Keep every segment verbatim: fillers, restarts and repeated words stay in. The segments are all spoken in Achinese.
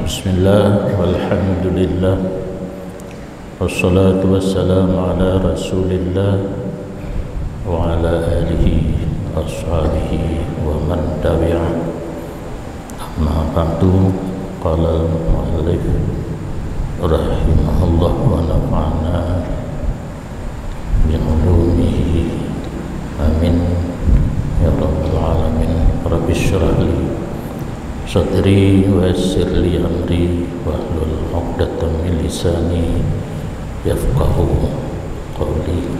Bismillah, walhamdulillah, wassalatu wassalamu ala Rasulillah wa ala alihi wa ashabihi wa man tabi'ah. Amma ba'du, qala al-muallif rahimahullah wa nafa'ana bi ulumihi. Amin ya rabbal alamin. Rabbi syrah li sadri wa yassir li amri wahlul 'uqdatam min lisani yafqahu qauli.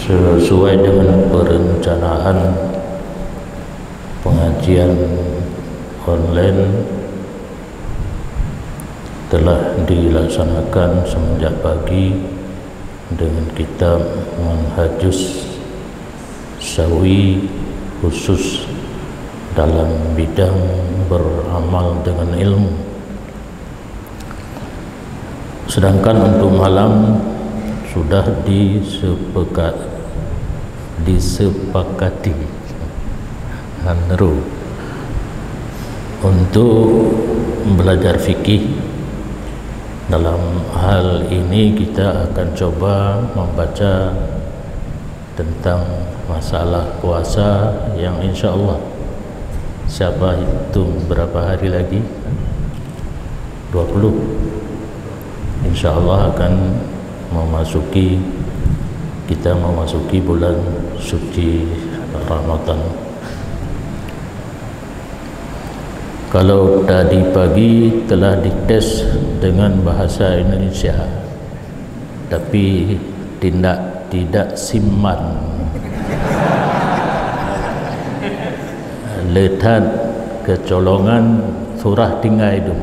Sesuai dengan perencanaan, pengajian online telah dilaksanakan semenjak pagi dengan kitab Manhajus Sawi, khusus dalam bidang beramal dengan ilmu. Sedangkan untuk malam sudah disepeka-, disepakati, Andrew, untuk belajar fikih. Dalam hal ini kita akan coba membaca tentang masalah puasa yang insya Allah, siapa hitung berapa hari lagi? Dua puluh. Insya Allah akan memasuki, kita memasuki bulan suci Ramadan. Kalau tadi pagi telah dites dengan bahasa Indonesia, tapi tindak tidak siman. Le that keucolongan, surah tinggai dum.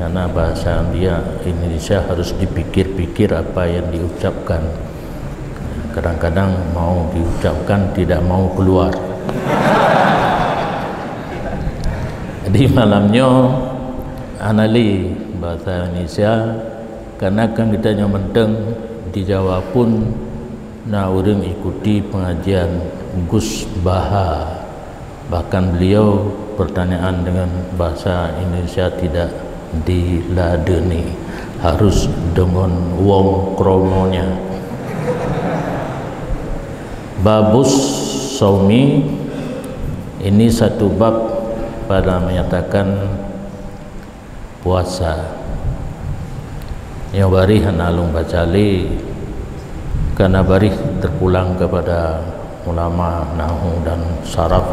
Karena bahasa dia Indonesia harus dipikir-pikir apa yang diucapkan. Kadang-kadang mau diucapkan, tidak mau keluar. Di malam nyoe, hana le bahasa Indonesia, karena kan kita nyoe mantong di Jawa pun na ureuëng ikuti pengajian Gus Baha. Bahkan beliau pertanyaan dengan bahasa Indonesia tidak diladeni, harus dengan wong kromonya. Babus saumi, ini satu bab pada menyatakan puasa. Nyoe baréh hana lôn baca lé, karena baréh terpulang kepada ulama nahu dan saraf.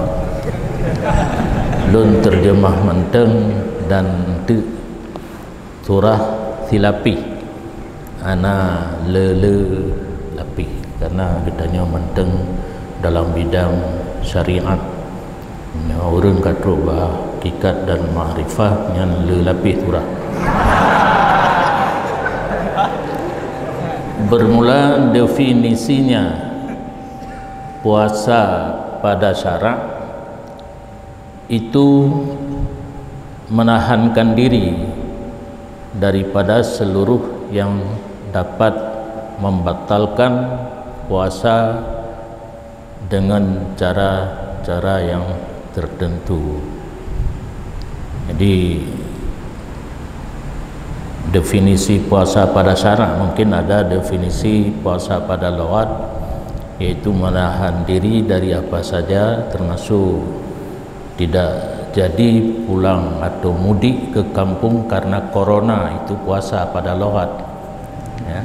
Lôn terjemah mantong dan enteuk surah silapih, hana le-le lapih, karena geutanyoe mantong dalam bidang syariat. Nyoe ureuëng ka trok bak hakikat dan makrifah nyan le lapih surah. Bermula definisinya, puasa pada syarak itu menahankan diri daripada seluruh yang dapat membatalkan puasa dengan cara-cara yang tertentu. Jadi, definisi puasa pada syarak, mungkin ada definisi puasa pada lughat, yaitu menahan diri dari apa saja, termasuk tidak jadi pulang atau mudik ke kampung karena corona, itu puasa pada lughat. Ya.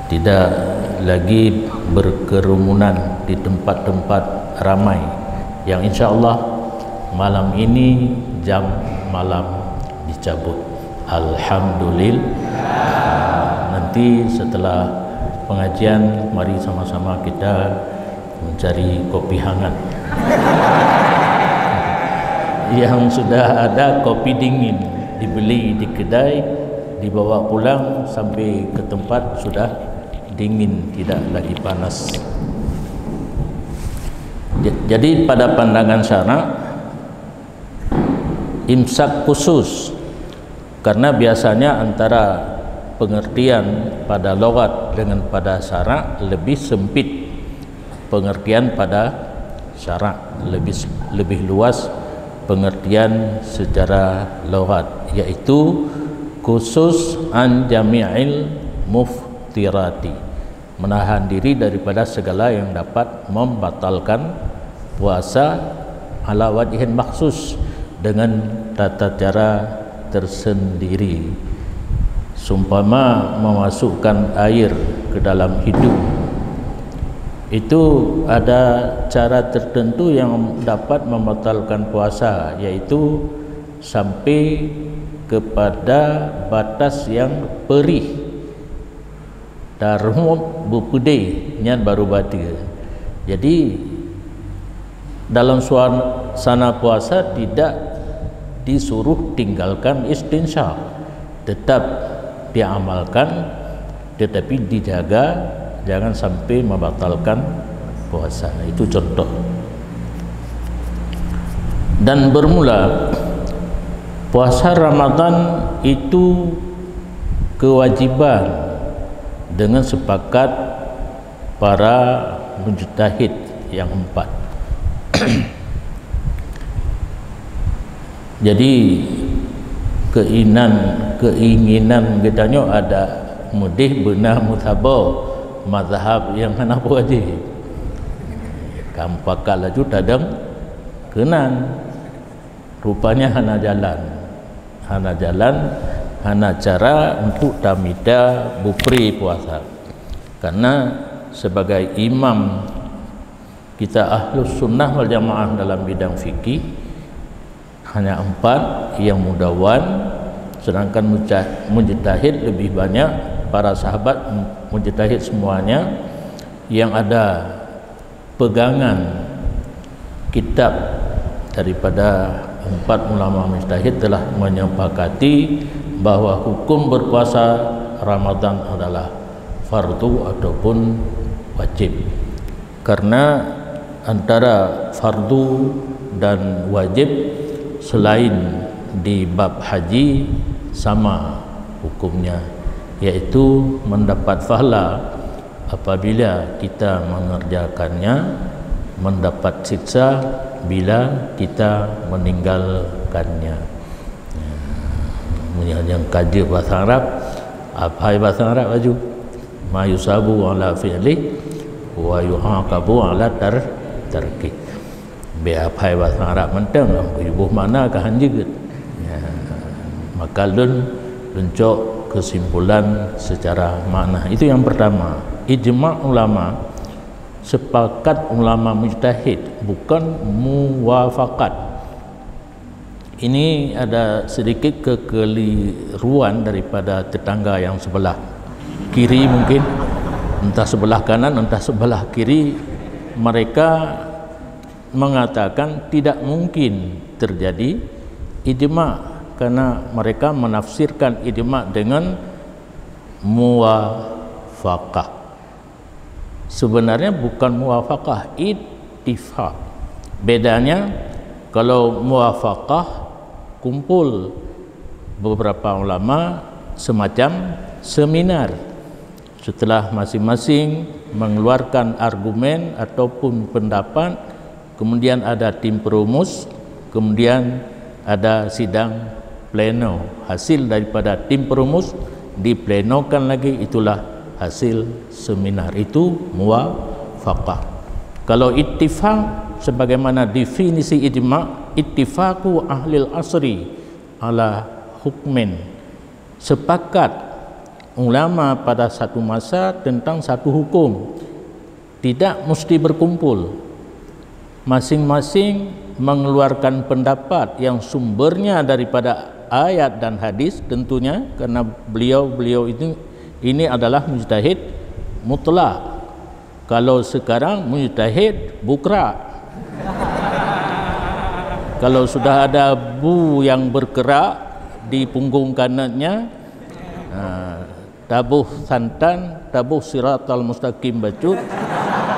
Tidak lagi berkerumunan di tempat-tempat ramai, yang insya Allah malam ini jam malam dicabut. Alhamdulillah. Nanti setelah pengajian, mari sama-sama kita mencari kopi hangat. Yang sudah ada kopi dingin, dibeli di kedai, dibawa pulang sampai ke tempat sudah dingin, tidak lagi panas. Ja-, jadi pada pandangan syarak, imsak khusus, karena biasanya antara pengertian pada lughat dengan pada syarak lebih sempit pengertian pada Syarak lebih, lebih luas pengertian secara lughat, yaitu khusus an jami'il muftirati, menahan diri daripada segala yang dapat membatalkan puasa ala wajhin makhsus, dengan tata cara tersendiri, seumpama memasukkan air ke dalam hidung. Itu ada cara tertentu yang dapat membatalkan puasa, yaitu sampai kepada batas yang perih. Taruh beupeudeh, nyan baru bateue. Jadi, dalam suasana puasa tidak disuruh tinggalkan istinsyaq, tetap diamalkan, tetapi dijaga jangan sampai membatalkan puasa. Itu contoh. Dan bermula, puasa Ramadan itu kewajiban dengan sepakat para mujtahid yang empat. Jadi, keinginan, keinginan geutanyoe ada meudeh beuna meusaboh mazhab yang hana wajib. Ka mupakat laju tadong keunan. Rupanya hana jalan. Hana jalan, hana cara untuk tamita beupreh puasa. Karena sebagai imam kita Ahlus Sunnah wal Jamaah dalam bidang fikih, hanya empat yang mudawan, sedangkan muja-, mujtahid lebih banyak, para sahabat mujtahid semuanya, yang ada pegangan kitab daripada empat ulama mujtahid telah menyepakati bahwa hukum berpuasa Ramadan adalah fardu ataupun wajib. Karena antara fardu dan wajib selain di bab haji sama hukumnya, yaitu mendapat pahala apabila kita mengerjakannya, mendapat siksa bila kita meninggalkannya. Meunyoe nyang ka jeuet bahasa Arab, apai bahasa Arab laju. Ma yusabu ala fi'li wa yu'aqabu ala tar-, tarki. Bèk apai bahasa Arab mantong, geuyue boh makna ka han jeuet. Ya, maka lôn, lôn cok kesimpulan secara makna. Itu yang pertama. Ijma ulama, sepakat ulama mujtahid, bukan muwafaqat. Ini ada sedikit kekeliruan daripada tetangga yang sebelah kiri mungkin, entah sebelah kanan, entah sebelah kiri. Mereka mengatakan tidak mungkin terjadi ijma, karena mereka menafsirkan ijma dengan muwafaqah. Sebenarnya bukan muwafaqah, ittifaq. Bedanya, kalau muwafaqah, kumpul beberapa ulama semacam seminar. Setelah masing-masing mengeluarkan argumen ataupun pendapat, kemudian ada tim perumus, kemudian ada sidang pleno. Hasil daripada tim perumus diplenokan lagi, itulah hasil seminar. Itu muwafaqah. Kalau ittifaq, sebagaimana definisi ijma, ittifaqu ahlil asri ala hukmin. Sepakat ulama pada satu masa tentang satu hukum. Tidak mesti berkumpul. Masing-masing mengeluarkan pendapat yang sumbernya daripada ayat dan hadis tentunya, karena beliau-beliau itu, ini adalah mujtahid mutlak. Kalau sekarang mujtahid bukra. Kalau sudah ada bu yang bergerak di punggung kanannya, ha, taboh santan, taboh siratal mustaqim bacut,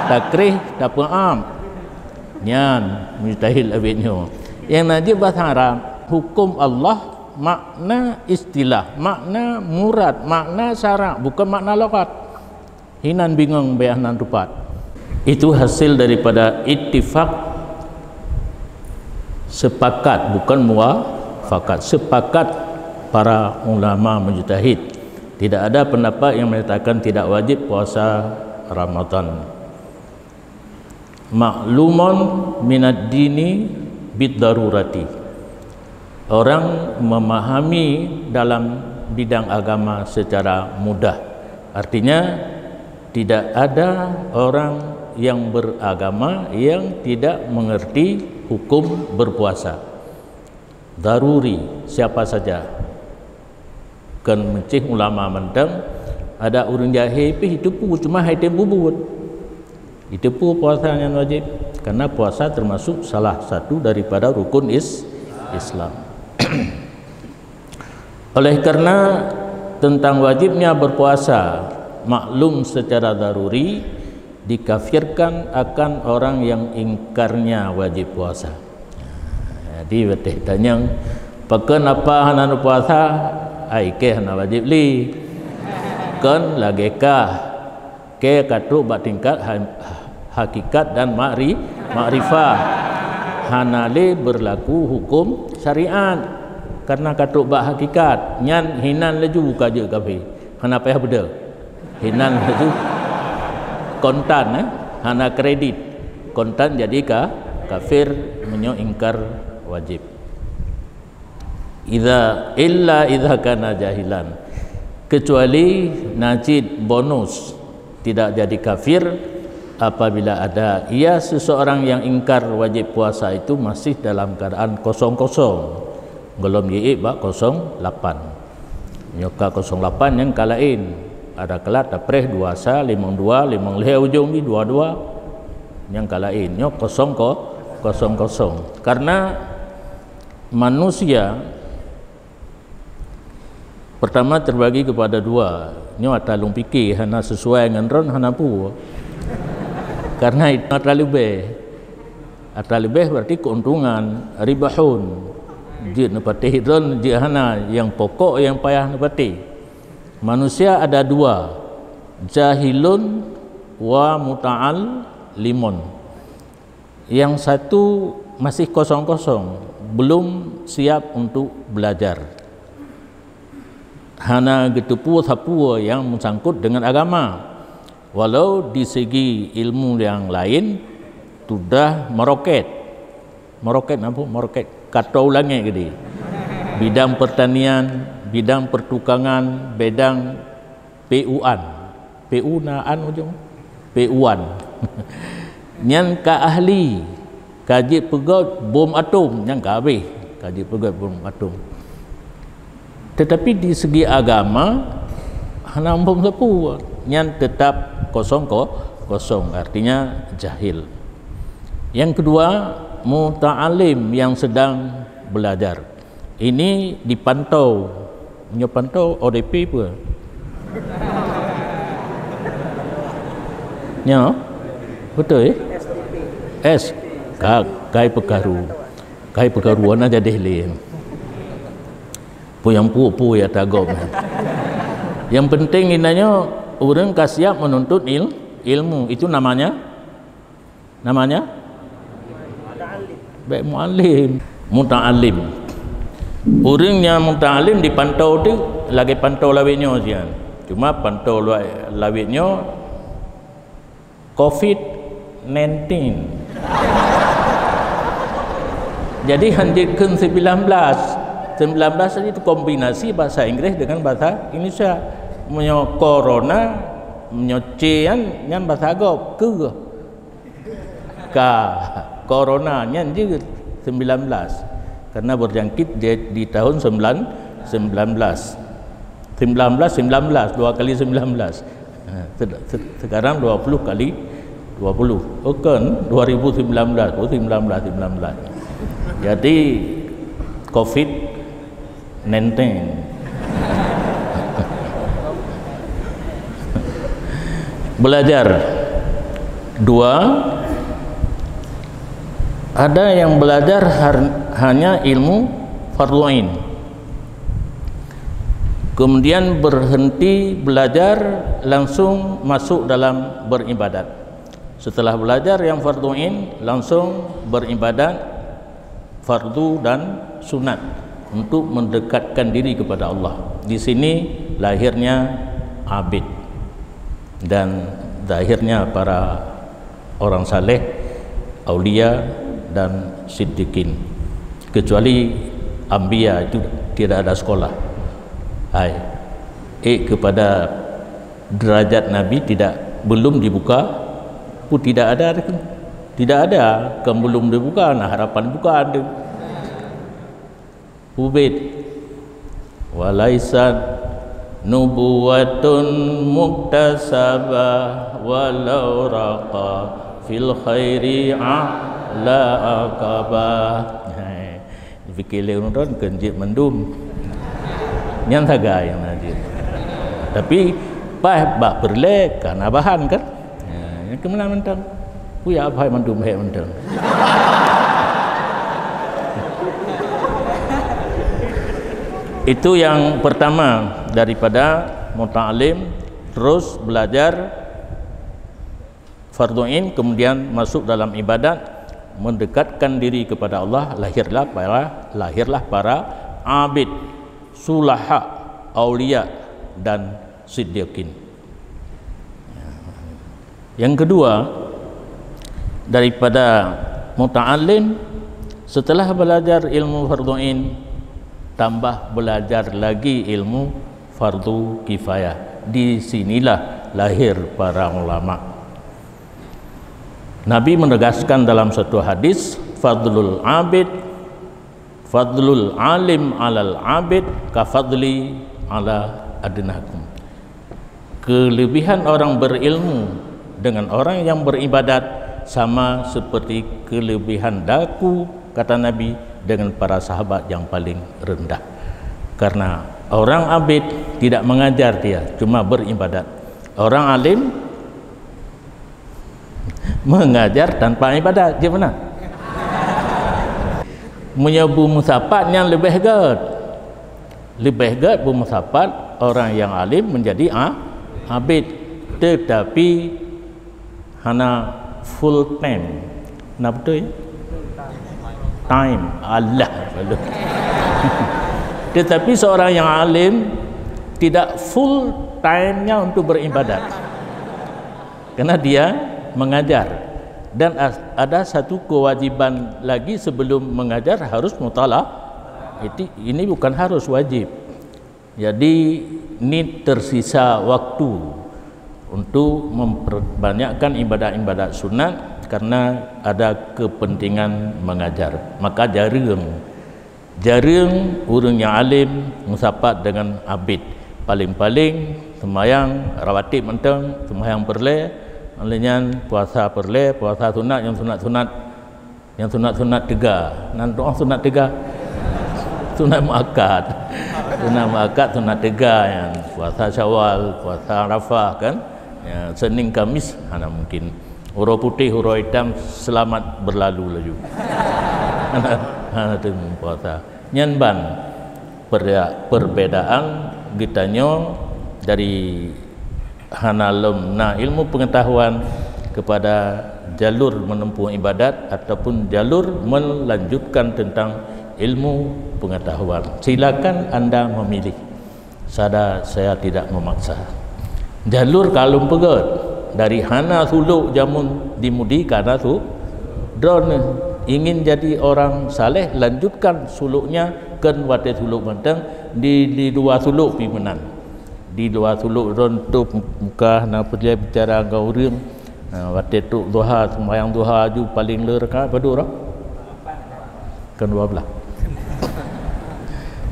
takréh, tapeuam. Nyan mujtahid awet nyoe. Nyang na jeuet bahasa Arab, hukum Allah makna istilah, makna murad, makna syarak, bukan makna lughat. Hinan bingung bèk nan tupat. Itu hasil daripada ittifaq Sepakat, bukan muwafakat, sepakat para ulama mujtahid. Tidak ada pendapat yang menyatakan tidak wajib puasa Ramadan. Ma'lumun minad dini bid darurati. Orang memahami dalam bidang agama secara mudah. Artinya, tidak ada orang yang beragama yang tidak mengerti hukum berpuasa. Daruri, siapa saja. Kon meucih ulama mantong, ada ureuëng jahé pih jiteupeue, cuma hai tem bubuet. Jiteupeue puasa nyan wajib, karena puasa termasuk salah satu daripada rukun is-, Islam. Oleh karena tentang wajibnya berpuasa, maklum secara daruri, dikafirkan akan orang yang ingkarnya wajib puasa. Jadi, watée tanyong, "Pakon apa hana neupuasa?" Ai, keu hana wajib lé. Kon lagée kah, keu ka trok bak tingkat ha-, hakikat dan makri-, makrifah. Hana lé berlaku hukum syariat. Karena ka trok bak hakikat, nyan hinan laju ka jeuet kafé. Hana payah beudôh. Hinan laju kontan, eh? Hana kredit. Kontan jadi ka, kafir meunyoe ingkar wajib. Idza, illa idza kana jahilan. Kecuali na cit bonus, tidak jadi kafir apabila ada ia seseorang yang ingkar wajib puasa itu masih dalam keadaan kosong-kosong. Gohlom jiék bak kosong lapan. Nyoe ka kosong lapan nyang ka laén. Ada kelat tapreh dua sa, limong dua, limong lhée ujong di dua dua. Nyang ka laén. Nyoe kosong ko-, kosong kosong. Karena manusia pertama terbagi kepada dua. Nyoe ata lôn pike hana sesuai ngon droen hana peue. Karena itu ata leubeh. Ata leubeh berarti keuntungan, ribahun. Jeuet neupatéh droen, jeuet hana, nyang pokok nyang payah neupatéh. Manusia ada dua, jahilun wa muta'allimun. Yang satu masih kosong-kosong, belum siap untuk belajar. Hana geuteupeue sapeue nyang meusangkut dengan agama. Walau di segi ilmu nyang laén sudah meroket. Meroket apa? Meroket katau langét geude. Bidang pertanian, bidang pertukangan, bidang P U-an. P U na an ujong. P U-an. Nyan ka ahli, ka jeuet peugét bom atom, nyan ka habéh, ka jeuet peugét bom atom. Tetapi di segi agama, hana muphom sapeue, nyan tetap kosong ko-, kosong, artinya jahil. Yang kedua, muta'alim yang sedang belajar. Ini dipantau. Nyoe pantau O D P peue? Nyoe? Beutôi, eh? S. Ka-, kai peukaru. Kai peukaru na jadi lé. Peue nyang peue-peue ya tagom. Yang penting inanyoe ureuëng ka siap menuntut il-, ilmu. Itu namanya Namanya? Baik muallim. Muta'allim. Ureuëng nyang muta'allim dipantau tu lagée pantau lawét nyoe sian. Cuma pantau lawét nyoe covid nineteen. Jadi hanjeuet kheun sembilan belas. Sembilan belas tadi itu kombinasi bahasa Inggris dengan bahasa Indonesia. Meunyoe corona, meunyoe C nyan, nyan bahasa gob, keu. Ka, corona nyan jeuet sembilan belas. Karena berjangkit di, di tahun sembilan, sembilan belas. Sembilan belas, sembilan belas, dua kali sembilan belas. Ha, se-, se-, sekarang dua puluh kali dua puluh. Oh, kan, dua ribu sembilan belas, oh, sembilan belas, sembilan belas. Jadi, covid nenteng. Belajar. Dua, ada yang belajar har-, hanya ilmu fardhu ain. Kemudian berhenti belajar, langsung masuk dalam beribadat. Setelah belajar yang fardhu ain, langsung beribadat, fardu dan sunat untuk mendekatkan diri kepada Allah. Di sini lahirnya abid dan lahirnya para orang saleh, aulia dan siddiqin. Kecuali anbiya itu tidak ada sekolah. Hai, eh, kepada derajat Nabi tidak, belum dibuka, pun tidak ada. Tidak ada, kan belum dibuka, nah harapan buka ada. Ubit. Walaisat nubuwatun muktasabah walau raqa fil khairi a'la aqabah. Hai. Dipikir lé ureuëng droen keu jeuet mandum. Nyan sagai nyang na jeuet. Tapi paih bak peureulée ka na bahan kan? Ya, nyang keumeuna mantong. Kuyak apai mandum hék mantong. Itu yang pertama daripada muta'alim terus belajar fardu ain, kemudian masuk dalam ibadat, mendekatkan diri kepada Allah, lahirlah para, lahirlah para abid, sulaha, aulia dan siddiqin. Yang kedua, daripada muta'alim, setelah belajar ilmu fardu ain, tambah belajar lagi ilmu fardu kifayah. Di sinilah lahir para ulama. Nabi menegaskan dalam satu hadis, "Fadlul abid, fadlul alim alal abid, ka fadli ala adnakum." Kelebihan orang berilmu dengan orang yang beribadat sama seperti kelebihan daku, kata Nabi, dengan para sahabat yang paling rendah. Karena orang abid tidak mengajar, dia cuma beribadat. Orang alim mengajar tanpa ibadat, je beuna? Meunyoe beumusapat nyan leubeh gét. Leubeh gét beumusapat orang yang alim menjadi a-, abid, tetapi hana full time. Na beutôi? Time. Alah, belum. Tetapi seorang yang alim tidak full time-nya untuk beribadat. Karena dia mengajar. Dan as-, ada satu kewajiban lagi sebelum mengajar, harus mutala. Itu, ini bukan harus, wajib. Jadi, ni tersisa waktu untuk memperbanyakkan ibadat-ibadat sunat karena ada kepentingan mengajar. Maka jareueng, jareueng ureuëng nyang alim musapat dengan abid. Paling-paling seumayang rawatib mantong, seumayang peureulée, lheueh nyan puasa peureulée, puasa sunat nyang sunat-sunat. Nyang sunat-sunat teuga. Nan doa sunat teuga. Sunat muakkad. Sunat muakkad, sunat teuga nyan. Puasa Syawal, puasa Arafah kan. Ya, Senin Kamis hana mungkin. Uroe putéh, uroe itam selamat berlalu laju. Hana, hana teumu puasa. Nyan ban. Perda-, perbedaan geutanyoe dari hana lom na ilmu pengetahuan kepada jalur menempuh ibadat ataupun jalur melanjutkan tentang ilmu pengetahuan. Silakan anda memilih. Sada, saya tidak memaksa. Jalur ka lom peugét, dari hana sulok jameun di Mudi ka na su-, droeneuh ingin jadi orang saleh, lanjutkan suloknya, kön watée sulok mantong di, di luwa sulok pi meunan. Di luwa sulok droen tôb muka na peureulee bicara ngon ureuëng. Ha, watée trok duha, seumayang duha aju paléng le rakaat padub droe? Kan dua belas.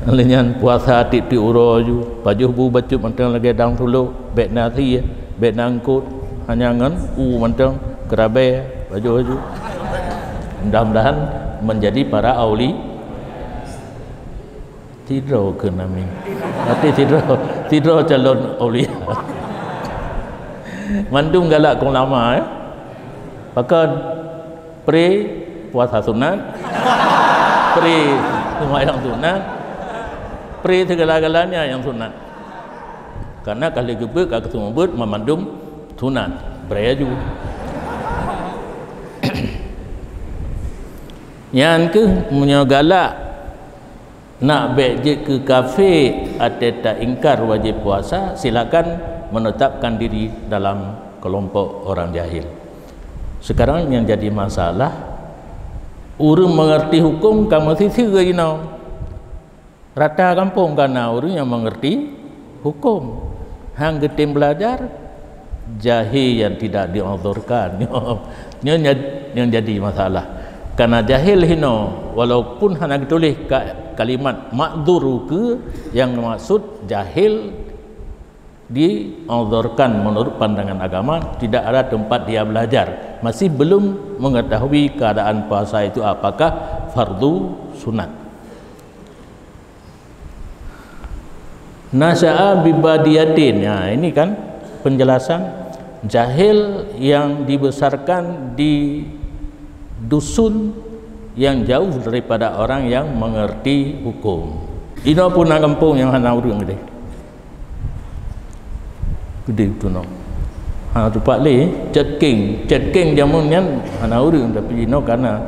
Lheueh nyan puasa tieb-tieb uroe aju, pajoh bu bacut mantong lagée dang sulok, bék na sie, bék na eungkot, hanya ngon u mantong, keurabée, pajoh aju. Mudah-mudahan menjadi para auli-, Sidroe keu nami. Berarti sidroe, sidroe calon aulia. Mandum galak keu ulama, eh. Pakon? Pri puasa sunat, pri seumayang sunat, pri segala-galanya nyang sunat. Karena ka lheueh geubeuet, ka geuseumeubeuet, mandum sunat. Bri aju. Nyan kheueh meunyoe galak nak bék jeuet keu kafé até taingkar wajéb puasa, silakan menetapkan diri dalam kelompok orang jahil. Sekarang yang jadi masalah, ureuëng mengerti hukum ka meusiseu jinoe. Rata gampông ka na ureuëng nyang mengerti hukum, hang geutem belajar, jahil yang tidak diuzurkan. Nyoe, nyoe nyad-, nyang jadi masalah. Karena jahil hino, walaupun hana geutuléh ka-, kalimat ma'dzur ukeue, yang maksud jahil diuzurkan menurut pandangan agama, tidak ada tempat dia belajar, masih belum mengetahui keadaan puasa itu apakah fardu sunat. Nasya'a bibadiyatin. Ya, ini kan penjelasan jahil yang dibesarkan di dusun yang jauh daripada orang yang mengerti hukum. Inoe pun na gampông nyang hana ureuëng deh. Gede tu no. Ha, teumpat lé, Cot King. Cot King jameun nyan hana ureuëng, tapi inoe ka na.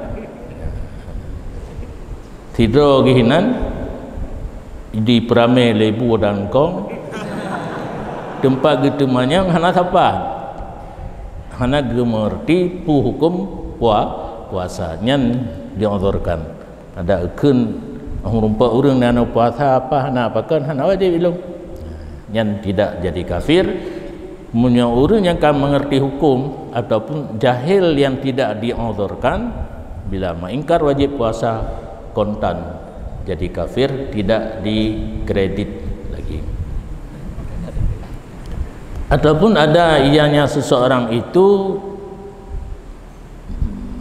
Sidroe geuh inan dipeurame lé bu dan kong, teumpat geuteumanyong hana sapat, hana geumeureuti peue huköm pua-, puasa, nyan diuzurkan. Ada eukheun, "Oh, rumpok ureuëng na puasa apa hana pakon, hana wajéb ilong." Nyan tidak jadi kafir. Meunyoe ureuëng nyang ka mengerti hukum ataupun jahil yang tidak diuzurkan, bila mengingkar wajib puasa, kontan jadi kafir, tidak dikredit lagi. Ataupun ada ianya seseorang itu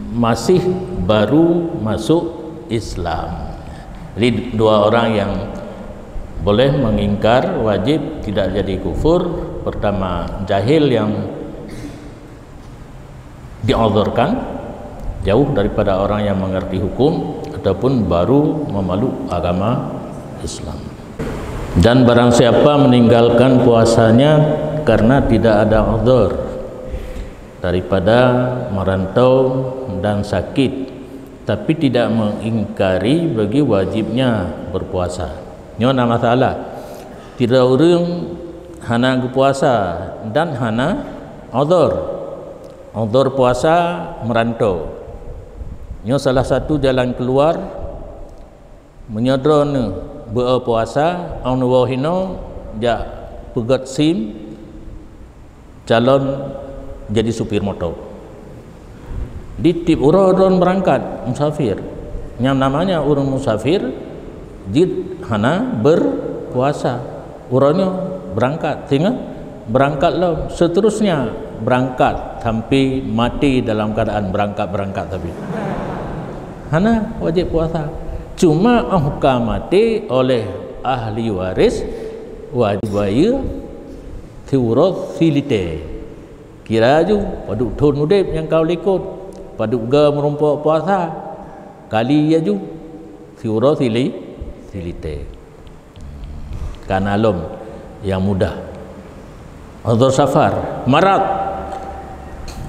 masih baru masuk Islam. Jadi, dua orang yang boleh mengingkar wajib tidak jadi kufur. Pertama, jahil yang diuzurkan, jauh daripada orang yang mengerti hukum, ataupun baru memeluk agama Islam. Dan barang siapa meninggalkan puasanya karena tidak ada uzur, daripada merantau dan sakit, tapi tidak mengingkari bagi wajibnya berpuasa. Nyoe na masalah. Sidroe ureuëng hana geupuasa dan hana uzur. Uzur puasa merantau. Nyoe salah satu jalan keluar. Meunyoe droeneuh beu puasa, awai hinoe jak peugét sim calon jadi supir moto. Di tieb uroe droeneuh beurangkat musafir. Nyang namanya ureuëng musafir jeuet hana berpuasa. Uroe nyoe beurangkat, singoh beurangkat lom, seterusnya beurangkat sampai mati dalam keadaan beurangkat-beurangkat sabe. Hana wajib puasa. Cuma óh ka maté oleh ahli waris wajib bayeue siuroe silitée. Kira ju padub thon udeb nyang ka likot, padub go meurumpok puasa, kali aju siuroe sili-, silitée. Kana lom nyang mudah. Uzur safar, marat.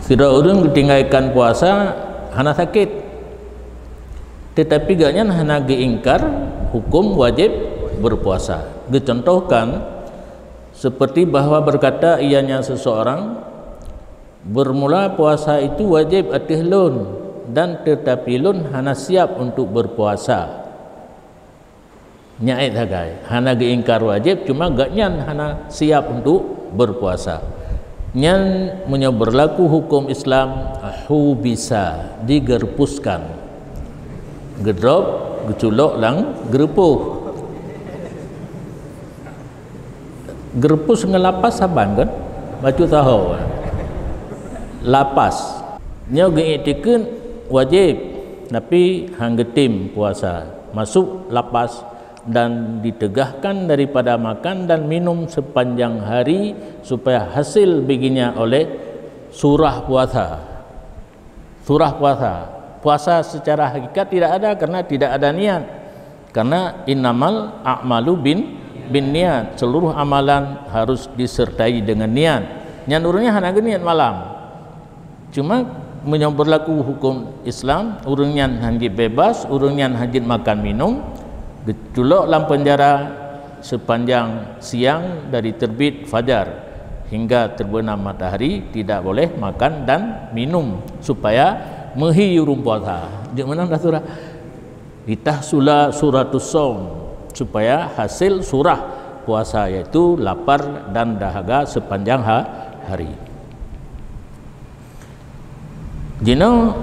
Sidroe ureuëng geutinggai kan puasa hana sakét, tetapi gobnyan hana geuingkar huköm wajéb berpuasa. Geucontohkan, seperti bahwa berkata ianya seseorang, "Bermula puasa itu wajéb ateueh lôn, dan tetapi lôn hana siap untuk berpuasa." Nyan sagai, hana geuingkar wajéb, cuma gobnyan hana siap untuk berpuasa. Nyan meunyoe berlaku huköm Islam, hubisa, digeureupuskon. Geudrop, geuculok lam geureupoh. Geureupoh ngon lapas saban kan? Bacut saho. Lapas. Nyoe geuiktikeuet wajéb, tapi hana geutem puasa. Masuk lapas dan diteugahkan daripada makan dan minum sepanjang hari supaya hasil baginya oleh surah puasa. Surah puasa. Puasa secara hakikat tidak ada karena tidak ada niat. Karena innamal a'malu bin, bin niat. Seluruh amalan harus disertai dengan niat. Nyan ureuëng nyan hana geuniat malam. Cuma Meunyoe beurlaku huköm Islam, ureuëng nyan hana jeuet bebas, ureuëng nyan hana jeuet makan minum, geuculok lam peunjara sepanjang siang dari terbit fajar hingga terbenam matahari, tidak boleh makan dan minum supaya meuhi ureuëng puasa. Jeuet meunan dah surah. Litahsula suratus shaum, supaya hasil surah puasa, yaitu lapar dan dahaga sepanjang ha-, hari. Jinoe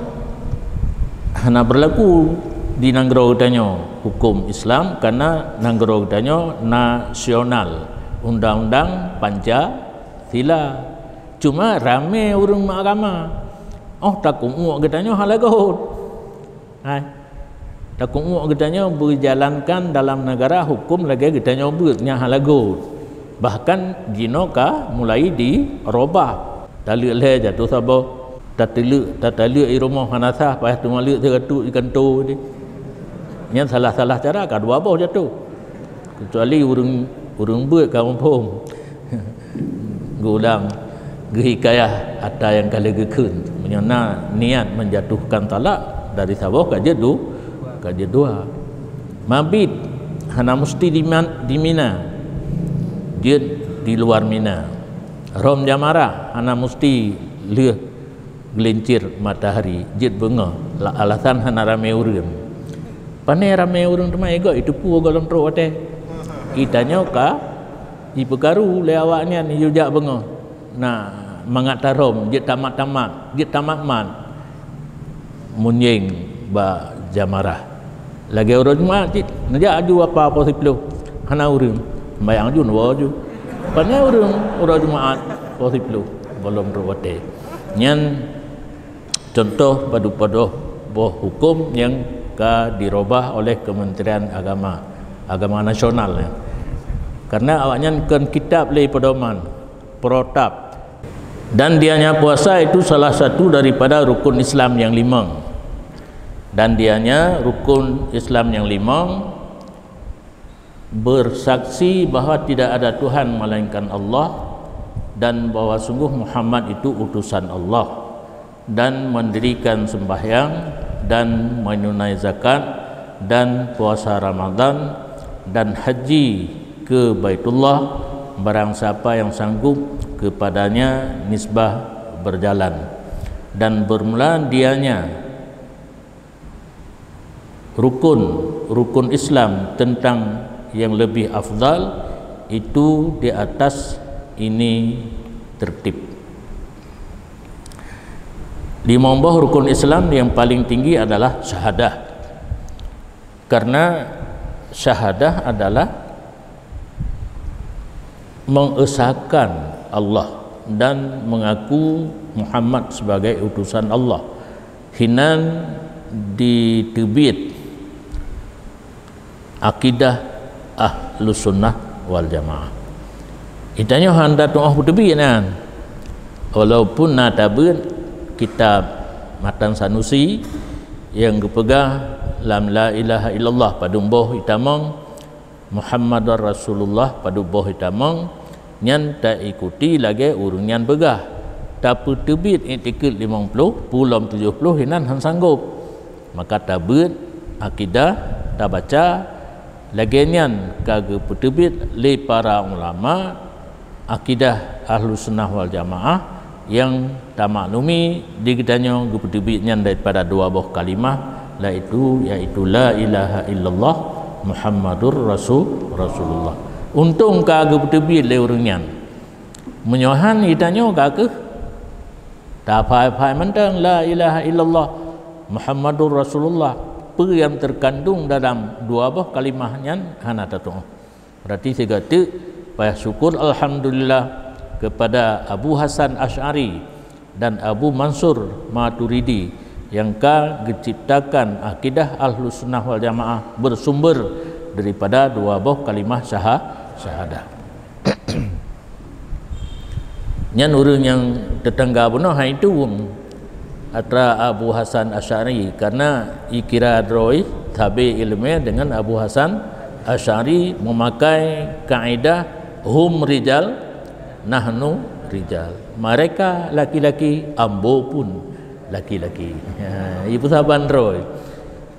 hana beurlaku di nanggroe geutanyoe huköm Islam, karena nanggroe geutanyoe nasional, undang-undang Pancasila. Cuma ramé ureuëng meuagama. Oh, takeuuek geutanyoe hana lagot. Hai. Takeuuek geutanyoe beujalankan dalam negara huköm lagée geutanyoe beuet nyang hana lagot. Bahkan jinoe ka mulai dirobah. Taleuek lhée jatuh saboh, tateuleuk, tataleuek i rumoh hana sah, payah teumaleuek sigoe teuk di kantô deh. Nyan salah-salah cara ka dua boh jatuh. Kecuali ureuëng, ureuëng beuet ka muphom. Geuulang, geuhikayah atra nyang ka lheueh geukheun. Meunyoe na niat menjatuhkan talak, dari saboh ka jeuet du-, ka jeuet dua. Mabit hana musti di man-, di Mina, jeuet di luar Mina. Rhom jamarah hana musti lheueh geulincir matahari, jeuet beungoh, la-, alasan hana ramé ureuëng. Pane ramé ureuëng teuma, igoe iteupeue gohlom trok watée. Geutanyoe ka jipeukaru lé awaknyan yue jak beungoh. Na mangat tarhom, jeuet tamat-tamat, jeuet tamat-mat. Munyéng bak jamarah. Lagée uroe Jumaat cit, neujak aju apa poh siploh, hana ureuëng, sembahyang aju neuwoe aju. Pane ureuëng uroe Jumaat poh siploh, gohlom trok watée. Nyan contoh padub-padub boh huköm nyang ka dirobah oleh Kementerian Agama, Agama Nasional, ya. Karena awaknyan kon kitab lé pedoman, protap. Dan dianya puasa itu salah satu daripada rukun Islam yang limong. Dan dianya rukun Islam yang limong, bersaksi bahwa tidak ada Tuhan melainkan Allah, dan bahwa sungguh Muhammad itu utusan Allah, dan mendirikan sembahyang, dan menunai zakat, dan puasa Ramadan, dan haji ke Baitullah, barang siapa yang sanggup kepadanya nisbah berjalan. Dan bermula dianya rukun, rukun Islam tentang yang lebih afdal itu di atas ini tertib. Limong boh rukun Islam yang paling tinggi adalah syahadah. Karena syahadah adalah mengesahkan Allah dan mengaku Muhammad sebagai utusan Allah. Hinan diteubiet akidah Ahlus Sunnah wal Jamaah. Geutanyoe hana tu'oh peuteubiet nyan. Walaupun na tabeuet kitab Matan Sanusi nyang geupeugah lam la ilaha illallah padub boh itamong, Muhammadar Rasulullah padub boh itamong, nyan taikuti lagée ureuëng nyan peugah. Tapeuteubiet iktikeuet limong ploh, peue lom tujoh ploh hinan hana sanggob. Maka tabeuet akidah, tabaca, lagée nyan ka geupeuteubiet lé para ulama akidah Ahlus Sunnah wal Jamaah nyang tamaklumi di geutanyoe geupeuteubiet nyan daripada dua boh kalimah, yaitu, yaitu la ilaha illallah Muhammadur Rasul, Rasulullah. Untông ka geupeuteubiet lé ureuëng nyan. Meunyoe han geutanyoe ka keuh taphai-phai mantong la ilaha illallah Muhammadur Rasulullah, peue nyang terkandung dalam dua boh kalimah nyan hana tatu'oh. Berarti sigoe teuk payah syukur alhamdulillah kepada Abu Hasan Asy'ari dan Abu Mansur Maturidi nyang ka geuciptakan akidah Ahlus Sunnah wal Jamaah bersumber daripada dua boh kalimah syaha-, syahadah. Nyan ureuëng nyang teutangga bunoe hai itu atra Abu Hasan Asy'ari, karena ikira droe sabe iéleumé dengan Abu Hasan Asy'ari memakai kaedah hum rijal, nahnu rijal. Mereka laki-laki, ambo pun Laki-laki. Ha, ipeusaban droe.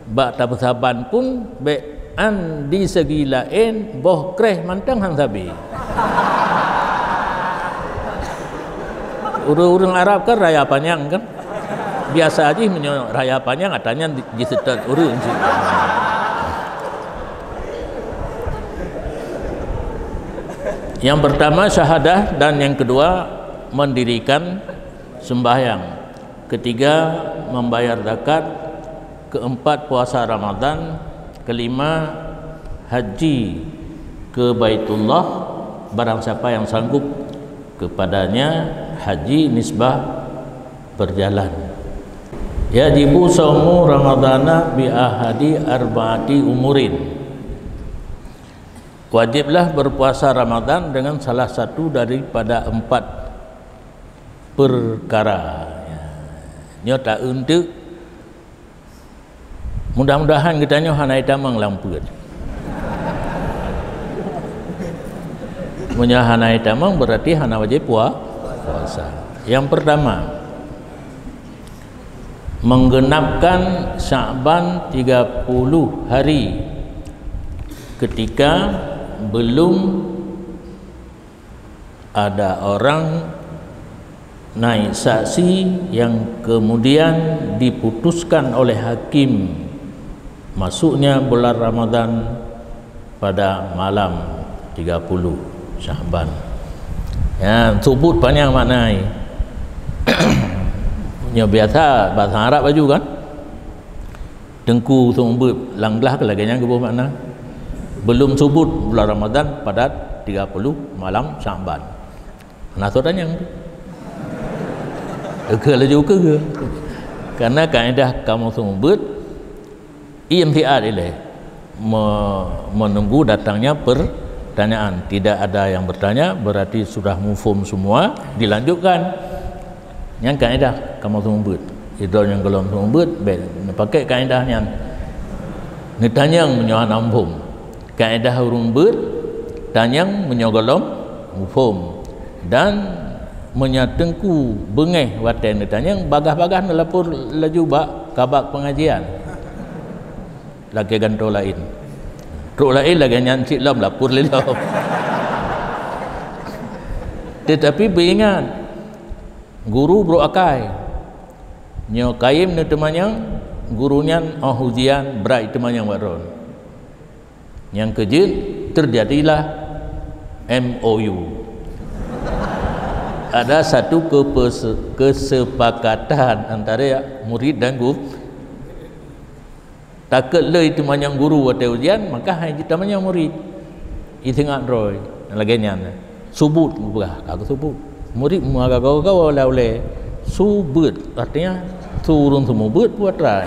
Bak tapeusaban pun bék an di segi laén boh kréh mantong han sabe. Ureuëng-ureuëng Arab kan raya panyang kan? Biasa jih meunyoe raya panyang ata nyan di-, jiseutôt ureuëng cit. Yang pertama syahadah dan yang kedua mendirikan sembahyang. Ketiga, membayar zakat. Keempat, puasa Ramadan. Kelima, haji ke Baitullah. Barang siapa yang sanggup kepadanya, haji nisbah berjalan. Yajibu saumu Ramadana bi ahadi arba'ati umurin. Wajiblah berpuasa Ramadan dengan salah satu daripada empat perkara. Ya. Nyoe ta-eu teuk. Mudah-mudahan geutanyoe hana jitamong lam peuet. Meunyoe hana jitamong, berarti hana wajib pua-, puasa. Yang pertama, menggenapkan Sya'ban tiga puluh hari ketika belum ada orang naik saksi yang kemudian diputuskan oleh hakim masuknya bulan Ramadan pada malam tiga puluh Sya'ban. Ya, subut panyang makna ai. Nyoe biasa bahasa Arab laju kan? Teungku seumeubeuet lam glah keu lagée nyan geuboh makna. Belum subut bulan Ramadan pada tiga puluh malam Sya'ban. Hana soe tanyong tu. Ukeue laju ukeue. Karena kaedah kamoe seumeubeuet, imtiad ilée. Me-, menunggu datangnya pertanyaan. Tidak ada yang bertanya, berarti sudah mufhum semua, dilanjutkan. Nyan kaedah kamoe seumeubeuet. Sidroe nyang gohlom seumeubeuet, bék neupaké kaedah nyan. Neutanyong meunyoe hana mufhom. Kaedah ureuëng beuet, tanyong meunyoe gohlom mufhom. Dan meunyoe teungku beungéh watée neutanyong, bagaih-bagaih neulapor laju bak kabak pengajian. Lagée gantoe laén. Trok laén lagée nyan cit lom lapor lé lom. Tetapi beuingat, guru brok akai. Nyoe kayém neuteumanyong, guru nyan óh ujian brat teumanyong bak droe. Nyang keujeuet, terjadilah M O U. Ada satu kepese-, kesepakatan antara murid dan guru. Takot lé teumanyong guru watée ujian, maka hai jitamanyong murid. Iseungat droe, lagée nyan. Subut, geupeugah, ka geusubut. Murit meugaga-gaga ulée-ulée. Subeuet, artinya, su ureuëng seumeubeuet peue atra.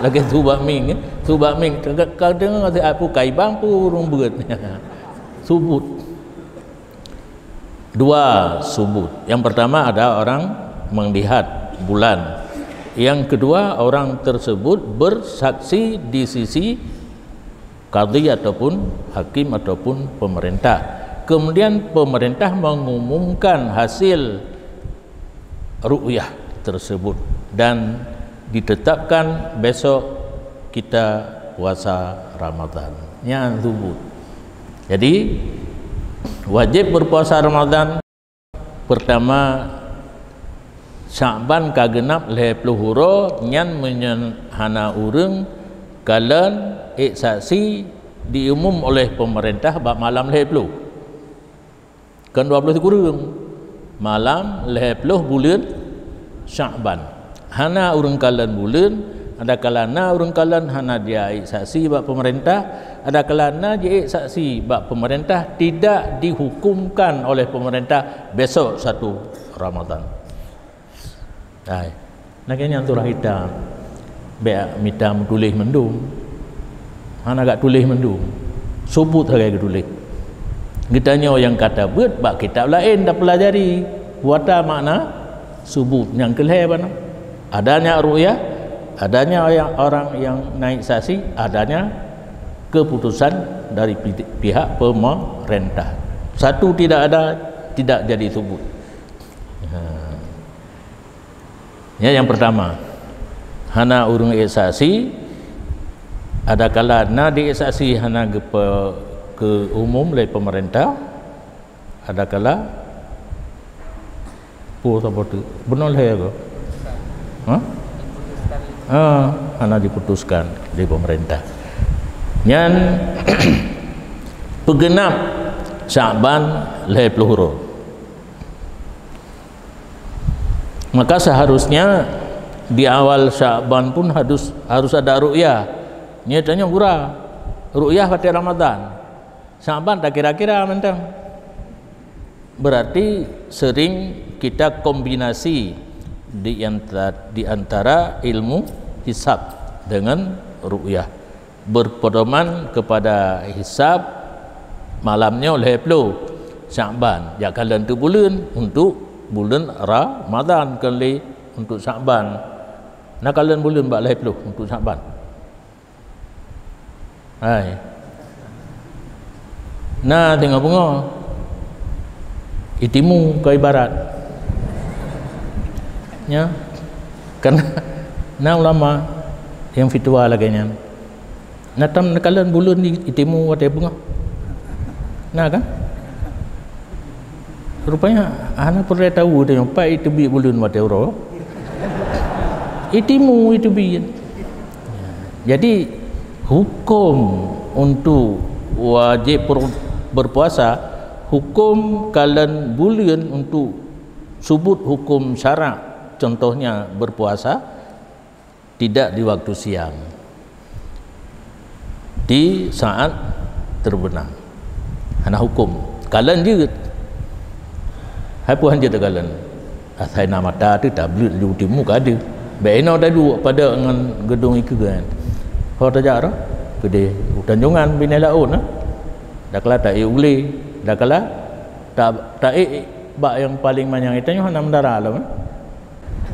Lagée su bak mieng, eh. Su bak mieng, ka, ka deungoe siat peue kaibang peue ureuëng beuet. Subut. Dua subut. Yang pertama ada orang melihat bulan. Yang kedua, orang tersebut bersaksi di sisi kadhi ataupun hakim ataupun pemerintah. Kemudian pemerintah mengumumkan hasil ru'yah tersebut dan ditetapkan besok kita puasa Ramadan. Nyan subut. Jadi, wajib berpuasa Ramadan. Pertama, Syakban ka geunap lhée ploh uroe, nyan meunyoe hana ureuëng kalon ék saksi diumum oleh pemerintah bak malam lhée ploh. Kon dua ploh sikureueng. Malam lhée ploh buleuen Syakban. Hana ureuëng kalon buleuen, adakala na ureuëng kalon hana jiék saksi bak pemerintah, adakala na jiék saksi bak pemerintah tidak dihukumkan oleh pemerintah besok satu Ramadan. Hai. Lagée nyan surah kitab. Bék mita meutuléh mandum. Hana gak tuléh mandum. Subut sagai geutuléh. Geutanyoe nyang ka tabeuet bak kitab laén tapeulajari. Peue atra makna subut nyang keu lhée bana. Adanya ru'yah, adanya orang yang naik saksi, adanya keputusan dari pi-, pihak pemerintah. Satu tidak ada, tidak jadi subut. Ha. Nyan nyang pertama, hana ureuëng ék saksi, adakala na di ék saksi hana geupe-, keu umum lé pemerintah, adakala peue saboh teuk, bunoe lhée go. Ha? Ha, hana diputuskan di pemerintah. Nyan peugeunap Syakban lhée ploh uroe. Maka seharusnya di awal Syakban pun harus, harus ada ru'yah. Nyoe tanyoe gura, ru'yah watée Ramadan. Syakban tak kira-kira mantong. Berarti sering kita kombinasi di anta-, di antara ilmu hisab dengan ru'yah. Berpedoman kepada hisab, malam nyoe lhée ploh Syakban, jak kalon teuk buleuen untuk buleuen Ramadan, kon lé untuk Syakban. Na kalon buleuen bak lhée ploh untuk Syakban? Hai. Na teungoh beungoh. Itimu keu ibarat. Nya. Karena na ulama nyang fitwa lagée nyan. Na tam neukalon buleuen di, itimu watée beungoh. Na kan? Rupanya hana peureulée tahu teuh pat iteubiet buleuen watée uroe. Itimu iteubiet. Jadi hukum untuk wajib per-, berpuasa, hukum kalon buleuen untuk subut hukum syarak, contohnya berpuasa, tidak di waktu siang, di saat terbenam. Hana hukum. Kalon jeuet. Hai peue hanjeuet takalon? Asai na mata teuh tableuet ju timu ka deuh. Bék inoe taduek padub ngon geudong ikeue kan. Ho tajak roh keudeh u Tanjongan Binéh Laôt na. Dakala taék ulée, dakala ta-, taék bak nyang paleng manyang. Tanyoe hana meunara lom.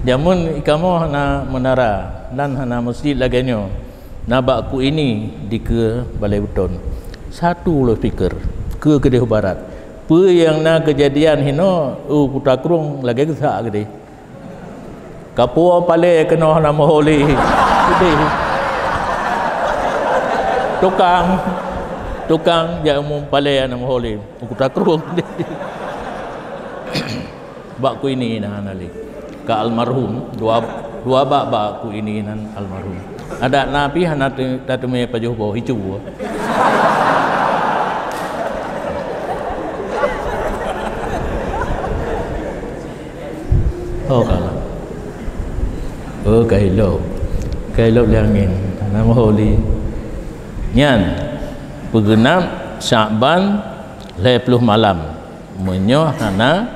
Jameun kamoe hana meunara dan hana meuseujid lagée nyoe. Na bak Ku Ini dikeue Balai Beuton. Satu lôn piker, keue keudeh u barat. Peue nyang na keujadian hinoe u Kuta Krueng lagée geusak keudeh. Kapuwoe palée keunoe hana meuho lé. Keudeh. Tukang, tukang jak umum palée hana meuho lé. U Kuta Krueng. Bak Ku Ini na hana lé. Ka almarhum, dua, dua bak bak Ku Ini nan almarhum. Adak na pih hana te-, tateumé pajoh boh icu. Oh, kalah. Oh, ka ilop. Ka ilop lé angén. Hana meuho lé. Nyan, peugeunap Syakban lhée ploh malam. Meunyoe hana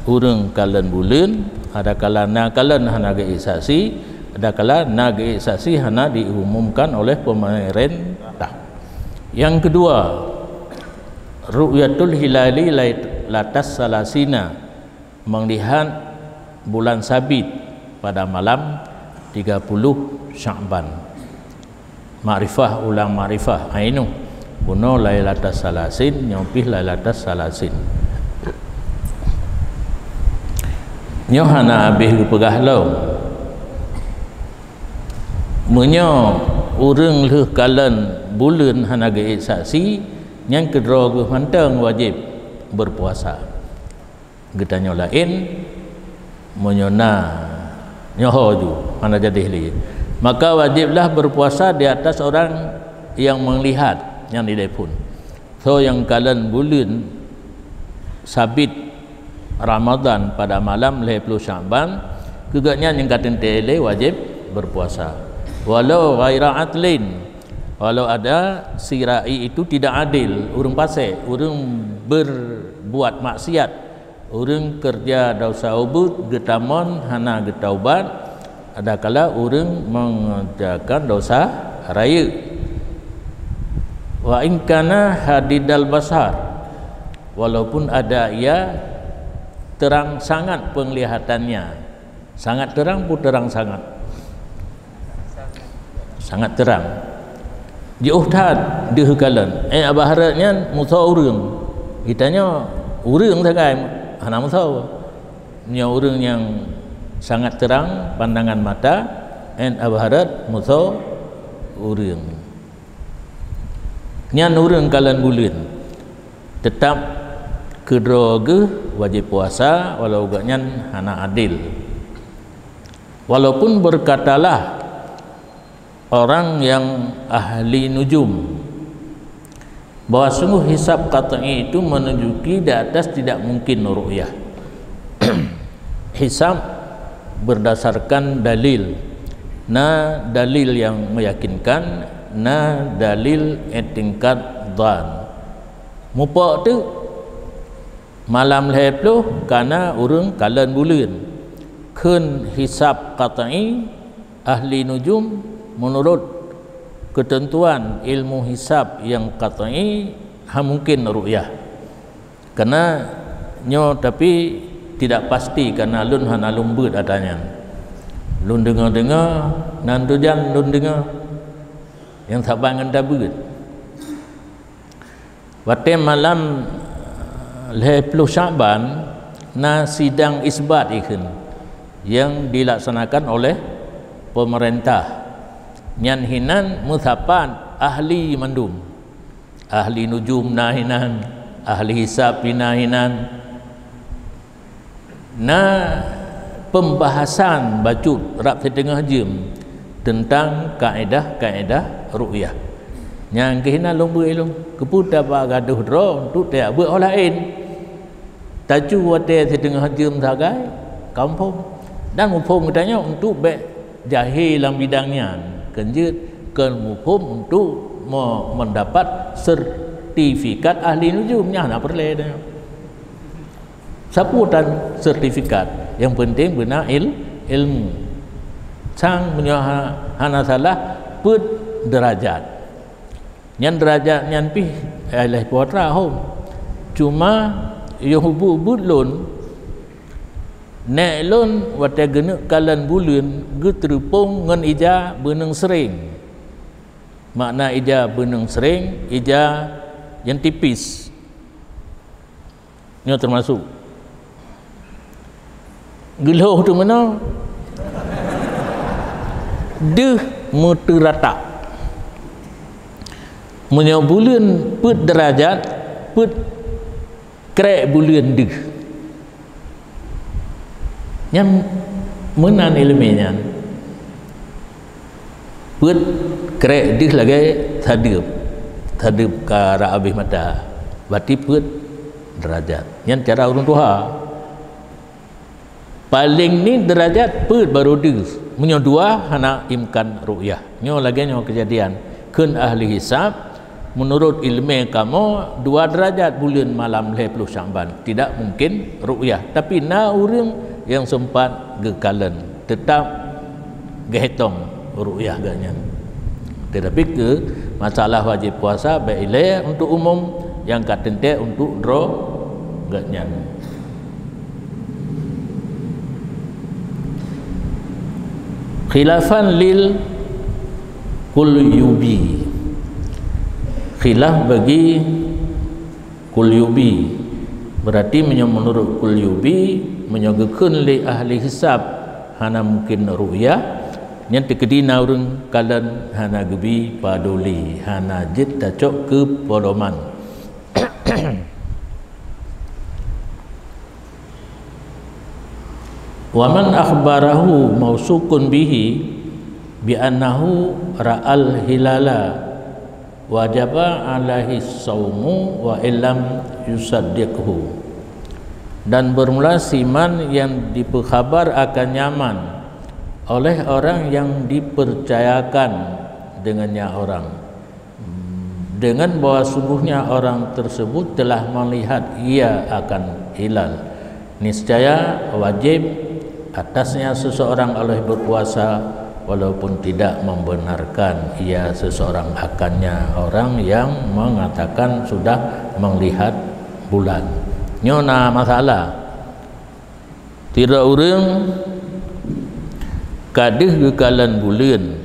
ureuëng kalon buleuen, adakala na kalon hana geuék saksi, adakala na geuék saksi hana diumumkan oleh pemerintah. Yang kedua, ru'yatul hilali lailatas salasina, melihat bulan sabit pada malam tiga puluh Syakban. Makrifah ulang makrifah ainu. Bunoe Lailatas Salasin, nyoe pih Lailatas Salasin. Nyoe hana habéh geupeugah lom. Meunyoe ureuëng lheueh kalon buleuen hana geuék saksi, nyan keudroe geuh mantong wajéb beupuasa. Geutanyoe laén, meunyoe na nyoe ju hana jadéh lé, maka wajéb lah beupuasa di atas orang nyang meulihat nyang di dephon. Soe nyang kalon buleuen sabit Ramadhan pada malam lhée ploh Syakban, keu geuhnyan nyang ka teuntée lé wajéb beupuasa. Walau ghaira adlin, walau ada si ra'i itu tidak adil, ureuëng pasék, ureuëng berbuat maksiat, ureuëng keureuja desya ubit geutamong hana geutaubat, adakala ureuëng mengerjakan desya rayeuk. Wa in kana hadidal basar, walaupun ada ia terang sangat penglihatannya, sangat terang pun terang sangat. Sangat terang. Jiôh that deuh kalon. Eh, abah hareuet nyan musoe ureuëng. Geutanyoe ureuëng sagai hana musoe. Nyoe ureuëng nyang Sangat terang pandangan mata, 'an abharot musoe ureuëng. Nyan ureuëng kalon buleuen teutap keudroe geuh wajéb puasa walau gobnyan hana adil. Walaupun berkatalah orang yang ahli nujum, bahwa sungguh hisab qat'i itu menunjuki di atas tidak mungkin ru'yah. Hisab berdasarkan dalil. Na dalil yang meyakinkan, na dalil i'tiqad dhan. Mupok teuk malam lhée ploh kana ureuëng kalon buleuen. Kheun hisab qat'i, ahli nujum, menurut ketentuan ilmu hisab yang qat'i, ha mungkin ru'yah. Karena nyoe tapi tidak pasti, karena lôn hana lôn beuet ata nyan. Lôn deungoe-deungoe, nan tujan lôn deungoe nyang saban ngon tabeuet. Watée malam lhée ploh Syakban na sidang isbat ikheun yang dilaksanakan oleh pemerintah. Nyan hinan meusapat ahli mandum. Ahli nujum na hinan, ahli hisab na hinan. Na pembahasan bacut rab siteungoh jeuem teuntang kaedah-kaedah ru'yah. Nyang keuh na lôn beuet ilôn, keupeue tabak gadôh droe untuk tajak beuet ho laén. Tacu watée siteungoh jeuem sagai, ka muphom. Dan muphom geutanyoe untuk bék jahé lam bidang nyan, keu jeuet keu muphom untuk me-, mendapat sertifikat ahli nujum, nyan hana peureulée tanyoe. Sapeue tan sertifikat, nyang penting beuna il-, ilmu. Sang meunyoe ha-, hana salah, peuet derajat. Nyan derajat nyan pih, eh, lhée ploh atra hom. Cuma, yoh ubeut-ubeut lôn, nék lôn watée geuneuk kalon buleuen geuteureupông ngon ija beuneueng sering. Makna ija beuneueng sering, ija nyang tipis. Nyoe teumasok geulhoh teumeunoe, deuh meuteuratak. Meunyoe buleuen peuet derajat, peuet krek buleuen deuh. Nyan meunan iéleumé nyan. Peuet krek deuh lagée sadeueb, sadeueb ka rab abéh mata, berarti peuet derajat. Nyan cara ureuëng tuha. Paleng ni derajat peuet barô deuh. Meunyoe dua hana imkan ru'yah. Nyoe lagée nyoe keujadian. Kheun ahli hisab, meunurot iéleumé kamoe, dua derajat buleuen malam lhée ploh Syakban. Tidak mungkin ru'yah. Tapi na ureuëng nyang seumpat geukalon. Teutap geuhitong ru'yah geuh nyan. Tetapi keu masalah wajéb puasa, bék ilée untuk umum, nyang ka teuntée untuk droe geuh nyan. Khilafan lil Qulyubi. Khilaf bagi Qulyubi. Berarti meunyoe meunurot Qulyubi, meunyoe geukheun lé ahli hisab hana mungkin ru'yah, nyan teukeudi na ureuëng kalon hana geubi paduli, hana jeuet tacok keu pedoman. Wa man akhbarahu mausukun bihi bi annahu ra'al hilala wajaba alaihi saumu wa illam yusaddiqhu. Dan bermula siman yang dipeukhabar akan nyaman oleh orang yang dipercayakan dengannya orang, dengan bahwa sungguhnya orang tersebut telah melihat ia akan hilal, niscaya wajib atasnya seseorang oleh berpuasa walaupun tidak membenarkan ia seseorang akannya orang yang mengatakan sudah melihat bulan. Nyoe na masalah. Sidroe ureuëng ka deuh geukalon buleuen.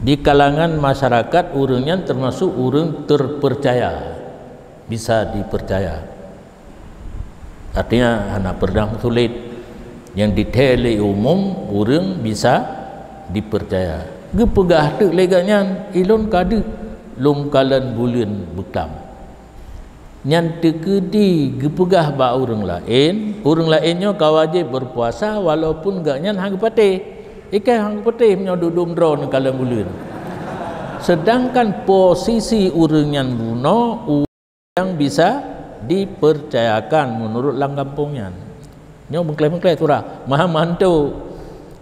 Di kalangan masyarakat, ureuëng nyan teumasok ureuëng terpercaya, bisa dipercaya. Artinya, hana pernah meusulet. Nyang dithèe lé umum ureuëng bisa dipercaya. Geupeugah teuk lé gobnyan, "Ilôn ka deuh lôn kalon buleuen beuklam." Nyan teukeudi geupeugah bak ureuëng laén, ureuëng laén nyoe ka wajéb beupuasa walaupun gobnyan hana geupatéh. Ikai hana geupatéh meunyoe duek-duek droeneuh kalon buleuen. Sedangkan posisi ureuëng nyan bunoe nyang bisa dipercayakan meunurot lam gampông nyan. Nyoe meuklé-meuklé surah. Maha mantu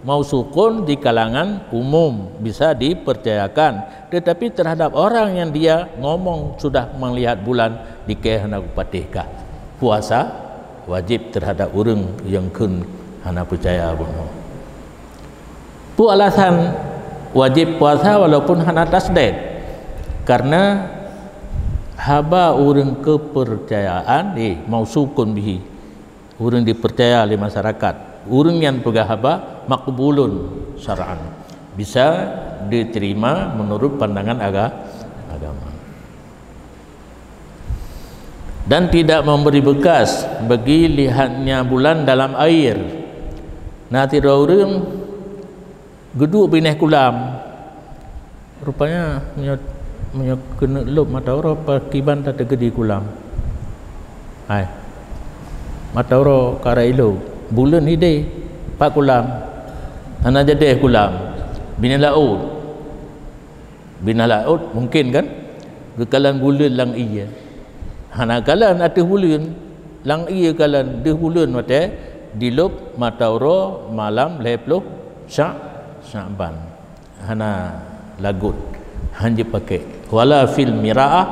mausukun di kalangan umum bisa dipercayakan, tetapi terhadap orang yang dia ngomong sudah melihat bulan di keh hana kupatéh kah, puasa wajib terhadap ureuëng yang kheun hana percaya bunoe. Peue alasan wajib puasa walaupun hana tasdid? Karena haba ureuëng kepercayaan, eh, mausukun bihi, ureuëng dipercaya lé masyarakat, ureuëng nyang peugah haba maqbulun syar'an, bisa diterima menurut pandangan aga-, agama. Dan tidak memberi bekas bagi lihatnya bulan dalam air. Na sidroe ureuëng geuduek binéh kulam. Rupanya meunyoe, meunyoe keuneuk lôb mata uroe, pakriban tateukeudi kulam. Hai. Mata uroe ka rhot ilôb, buleuen idéh pat kulam. Hana jadéh kulam. Binéh laôt. Binéh laôt mungken kan? Geukalon buleuen lam ié. Hana kalon ateueh buleuen, lam ié kalon deuh buleuen watée dilôb mata uroe malam lhée ploh Sya-, Sya'ban. Hana lagot, hana jipakék. Wala fil mira'ah,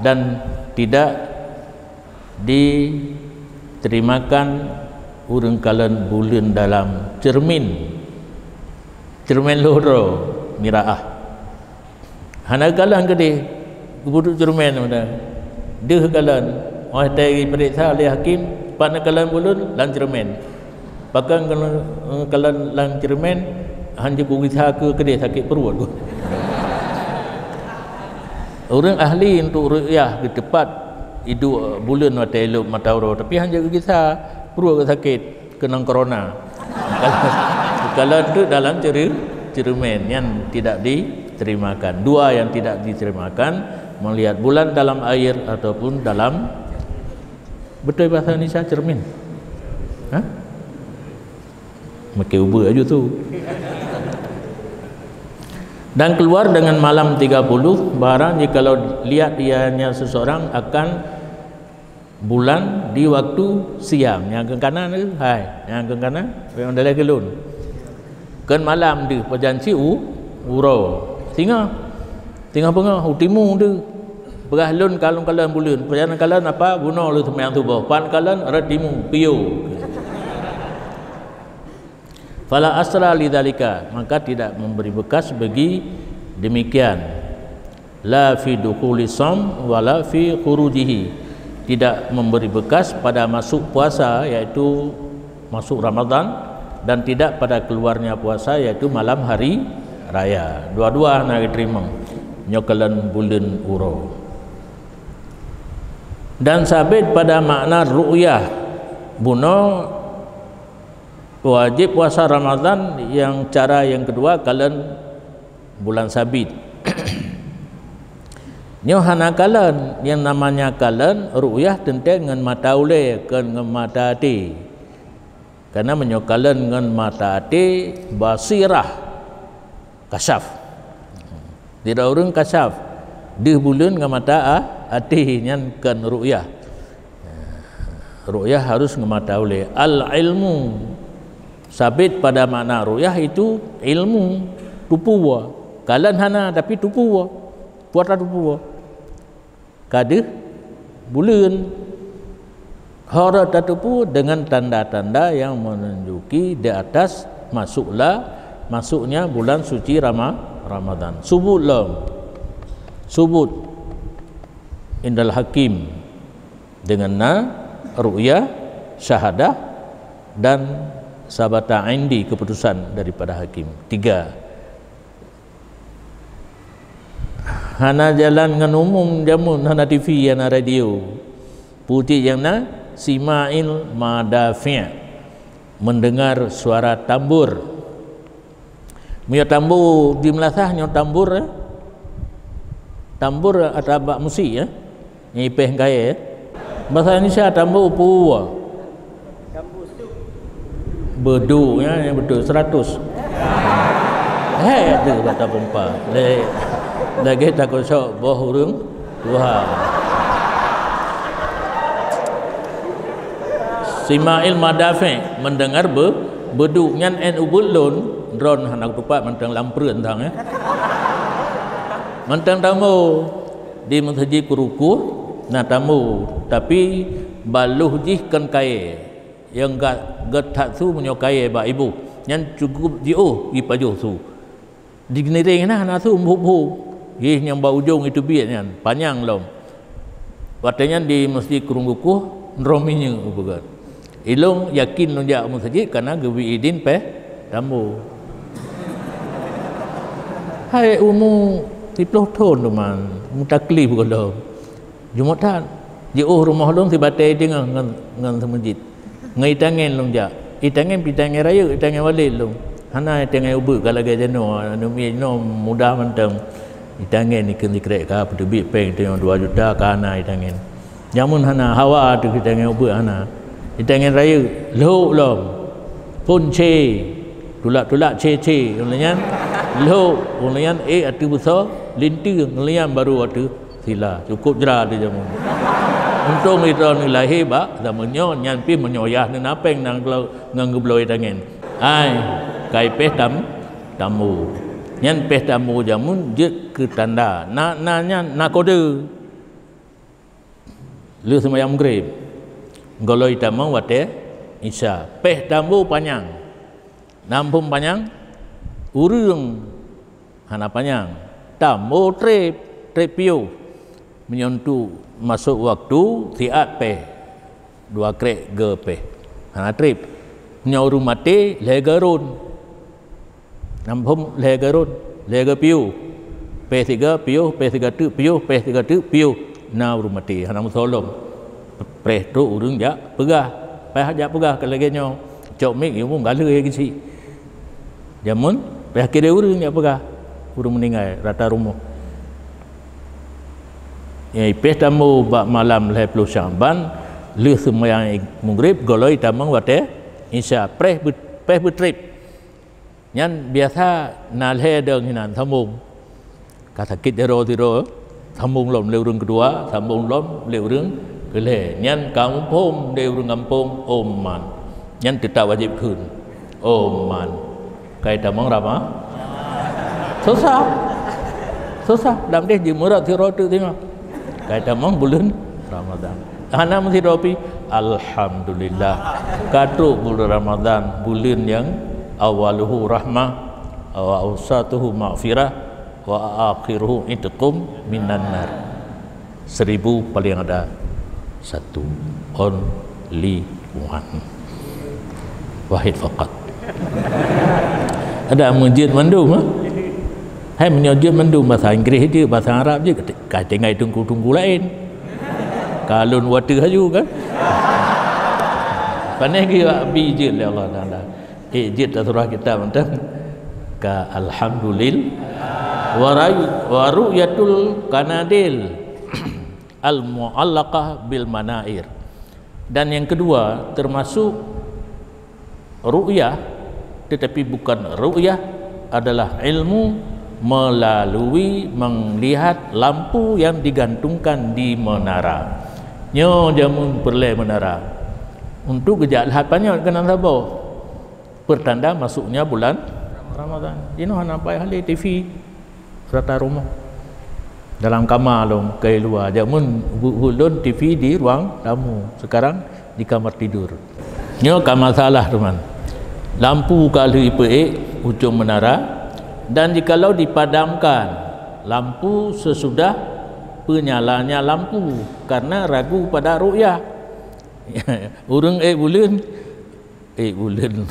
dan tidak diterimakan ureuëng kalon buleuen dalam cermin. Cermin lhôh droe, mira'ah. Hana kalon keudéh, geubuduek cermin meunan. Deuh kalon, óh watée jipeuriksa lé hakim, pat neukalon buleuen lam cermin. Pakon kalon, kalon lam cermin, hana jikugisa keu keudéh sakét pruet. Ureuëng ahli untuk ruqyah geuteupat iduek buleuen watée ilôb mata uroe, tapi hana jikugisa pruet sakét. Keunong corona. Kalau, kalau tu dalam cere-, cermin yang tidak diterimakan. Dua yang tidak diterimakan, melihat bulan dalam air ataupun dalam, betul bahasa Indonesia, cermin? Hah? Makai uba aju tu. Dan keluar dengan malam tiga puluh, barang jikalau lihat ianya seseorang akan bulan di waktu siang. Nyang keu kanan tu, hai, nyang keu kanan, nyang dalam keu lôn. Kon malam deuh, pajan si u-, uroe. Singoh, singoh beungoh, u timu deuh. Peugah lôn kalon-kalon buleuen, pajan kalon apa? Bunoe lôn seumayang suboh. Pat kalon, rot timu, piôh. Fala asla lidzalika, maka tidak memberi bekas bagi demikian. La fi dukhuli shaum wala fi khurujihi, tidak memberi bekas pada masuk puasa, yaitu masuk Ramadan, dan tidak pada keluarnya puasa, yaitu malam hari raya. Dua-dua hana diterima nyoe kalon buleuen uroe. Dan sabit pada makna ru'yah, bunoe wajib puasa Ramadan yang cara yang kedua kalon bulan sabit. Nyoe hana kalon, yang namanya kalon ru'yah teuntée ngon mata ulée, kon ngon mata até. Karena meunyoe kalon ngon mata até, basirah, kasyaf. Sidroe ureuëng kasyaf, deuh buleuen ngon mata a-, até, nyan kon ru'yah. Ru'yah harus ngon mata ulée. Al-ilmu, sabit pada makna ru'yah itu ilmu, tupue. Kalon hana, tapi tupue. Puata tupue. Ka deuh buleuen. Hana tatupue dengan tanda-tanda yang menunjuki di atas masuklah, masuknya bulan suci Rama-, Ramadan. Subut lom. Subut indal hakim. Dengan na ru'yah, syahadah, dan sabata indi, keputusan daripada hakim. Tiga. Hana jalan ngon umum jameun, hana T V, hana radio. Putik nyang na sima'il madafi'. Mendengar suara tambur. Meunyoe tambu di meulasah nyoe tambur, eh? Tambur atawa bak musik, eh? Nyang ipéh kayée, eh? Bahasa Indonesia tambu peue? Bedu, ya, yang betul seratus. Hei, tu kata pempa. Lagi takut sok boh ureuëng tuha. Simail Madafi mendengar be, bedu nyan en ubit lôn, droen hana kutupat mantong lam pruet entang, ya. Mantong tambu di meuseujid Kruku na tambu, tapi baloh jih kon kayée. Nyang gét that su meunyoe kayée bak iboh, nyan cukup jiôh jipajoh su. Diginiréng na, na su meuhôb-hôb. Jih nyang bak ujong iteubiet nyan, panyang lom. Watée nyan di meuseujid Krueng Kukuh, droe minyeuk geupeugah. Ilôn yakin lôn jak meuseujid kareuna geubri idin péh tambu. Hai umu siploh thon teuma, mutaklif gohlom. Jumat that, jiôh rumoh lôn sibatée teungoh ngon, ngon seumeujid. Ngon itangen lôn jak. Itangen pih itangen rayeuk, itangen walét lôn. Hana itangen ubit ka lagée jinoe, aneuk miet jinoe mudah mantong. Itangen ikheun sikrek ka peuteubiet péng teungoh dua juta ka hana itangen. Jameun hana, hawa teuh itangen ubit hana. Itangen rayeuk, lhok lom. Phon cé, tulak-tulak cé-cé, ngon lagée nyan lhok, ngon lagée nyan ék ateueh beusoe, linteue, ngon lagée nyan barô ateueh sila, cukup jra di jameun. Untông droeneuh lahé bak jameun nyoe, nyan pih meunyoe yah neuh na péng ngon geubloe itangen. Hai, ka ipéh tam, tambu. Nyan péh tambu jameun jeuet keu tanda. Na, na nyan, na kode. Lheueh seumayang Maghrib, gohlom tamong watée Isya. Péh tambu panyang. Nyan phon panyang, ureuëng hana panyang. Tambu treb, treb piôh. Meunyoe untuk masôk waktu, siat péh. Dua krek geu péh. Hana treb. Meunyoe ureuëng maté, lhée geu rôn. Nyan phon lhée geu rôn, lhée geu piôh. Péh siga piôh, péh siga teuk piôh, péh siga teuk piôh. Na ureuëng maté, hana meusoe lom. Preh trok ureuëng jak peugah. Payah jak peugah ka lagée nyoe. Cok mic, yue meugalak ya geuchik. Jameun, payah kidée ureuëng jak peugah. Ureuëng meuninggai, rata rumoh. Nyang ipéh tambu bak malam lhée ploh Syakban, lheueh seumayang Maghrib, gohlom tamong watée Isya, preh be-, péh beutreb. Nyan biasa na lhée dong hinan sambong. Ka sakét jaroe sidroe, sambong lom lé ureuëng keudua, sambong lom lé ureuëng keulhée. Nyan ka muphom lé ureuëng gampông, ôn man. Nyan teutab wajéb kheun. Ôn man. Ka itamong Rama-, susah. Susah. Lam deh jeuet meurot sidroe teuk singoh. Ka itamong buleuen Ramadhan. Hana meusidroe pih, alhamdulillah. Ka trok buleuen Ramadhan, buleuen nyang awaluhu rahmah, wa ausatuhu maghfirah, wa akhiruhu itqum minan nar. Seribu paling ada satu, only one. Wahid faqat. Ada meujeuet mandum, ha? Hai meunyoe jeuet mandum bahasa Inggris jeuet, bahasa Arab jeuet, ka tinggai teungku-teungku laén. Ka lôn watée haju kan? Panéh geuh abi jeuet lé Allah Taala. Eh, jeuet ta surah kitab mantong. Ka alhamdulillah. Wa ray-, wa ru'yatul qanadil al-mu'allaqah bil manair. Dan yang kedua, termasuk ru'yah, tetapi bukan ru'yah, adalah ilmu melalui melihat lampu yang digantungkan di menara. Nyoe jameun peureulée menara. Untuk geujak lhah panyöt keunan saboh. Pertanda masuknya bulan Ramadhan. Jinoe hana payah lé T V rata rumoh. Dalam kama lom, keu luwa. Jameun bu-, ulôn T V di ruang tamu. Sekarang di kamar tidur. Nyoe ka masalah, teuma. Lampu ka lheueh ipeuék ujong menara, dan jikalau dipadamkan lampu sesudah penyalanya lampu, karena ragu pada ru'yah. Ureuëng ék buleuen, ék buleuen.